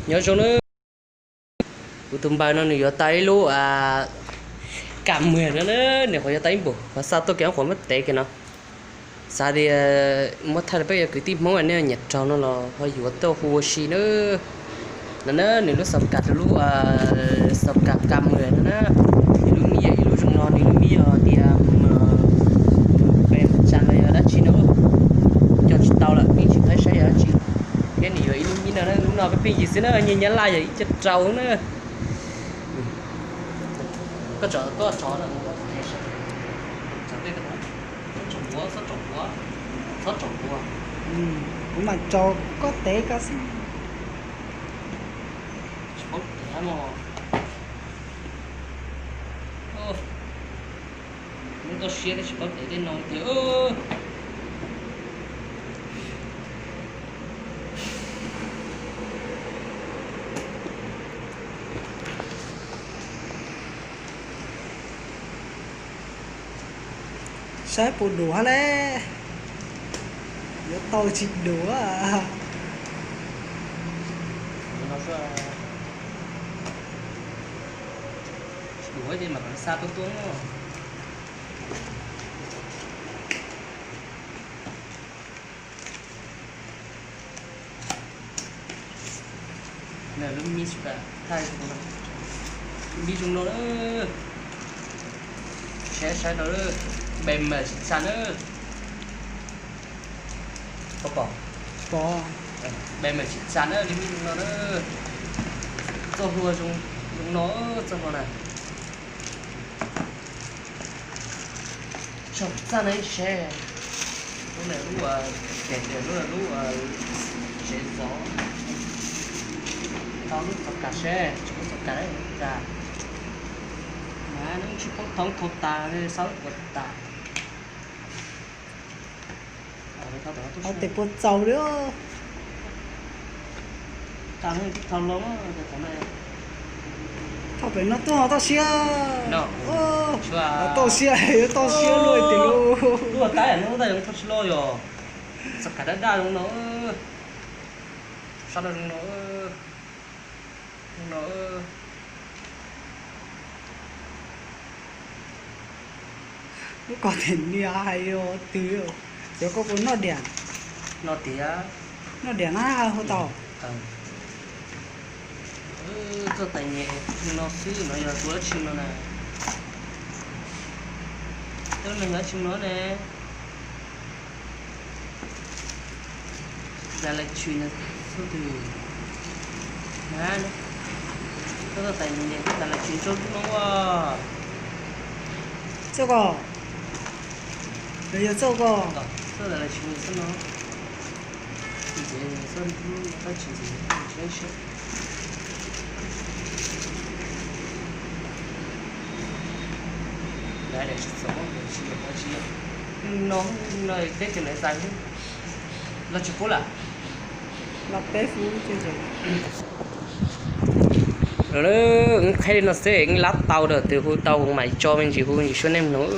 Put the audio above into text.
Nyob zoo na, kuv tus npawg no nws yuav tau ib lub kam mwg no na, nws qhuav yuav tau ib npus, qhuav xa tuaj kiag qhuav muab tev kiag no. Xav tias muab thaij rau peb cov kwv tij Hmoob nej nyiam raug no los ho yuav tuaj hu ua si na. No na, nws lub xauv kam, lub xauv kam kam mwg no na, nws lub mi yog ib lub zoo no, nws lub mi yog tias pes tsa los yog dab tsi no, cog tsis tau lawm, yeej tsis paub saib yog dab tsi. Thiab nws yuav ib lub mi no, lub no peb pheej yig xwb na, nyiaj Nyab Laj yog ib co rau na. Koj tso tuaj tso no, tso tej, txhob tsom npuav, txhob tsom npuav, txhob tsom npuav. Kuv mam tso koj tev koj xwb. Tsis paub tev mog. Muab toj siab thiab tsis paub tev tej no tiag. Saib puas duav le, yuav tau tsis duav. Duav ces mam xa tuaj tuaj. Lub mi thaij, lub mi zoo no, saib saib no, pes mas tsis tsa na. Pom, pes mas tsis tsa na, lub mi zoo no na. Txoj hlua zoo no, txoj hlua na. Tsoom txaj no ib seb, lub no lub, lub no lub tsev zov, tau lub txoj kas seb, tsis lub txoj kas, tsis paub thoob thau tas, xav lub puas tas. Tes puas txaus li. Thauj pem no tuaj ho toj siab. Toj siab, yuav toj siab luaj tiag lauj. Tsis loj yog txoj kas daj daj zoo no, sab daj zoo no, zoo no. Lub ko tes nias hais twg, cov ko puas noj diam? Noj diam. Noj diam na, hu tau. Txoj tais nyem no xwb no yog tua dab tsi no na? Tua neeg dab tsi no ne? Dab lav tshwm no xub twg na? Txoj tais nyem, txoj dab lav tshwm tsaus ntuj no ua. Txoj ko, yog txoj ko. Txoj dab lav tshwm xwb no. Ntxiv txoj ntub tab sis ntxiv tsis paub siab. Lawv hais tias tsis txaus, tsis yog, tsis yog. No, no teb chaws lawv txais los tsis pub lawm. Los peb xwb. Wb qheb li no xwb, wb lab tau lawm, tus hu tau mas tso me ntsis hu ntsis suab nej mloog.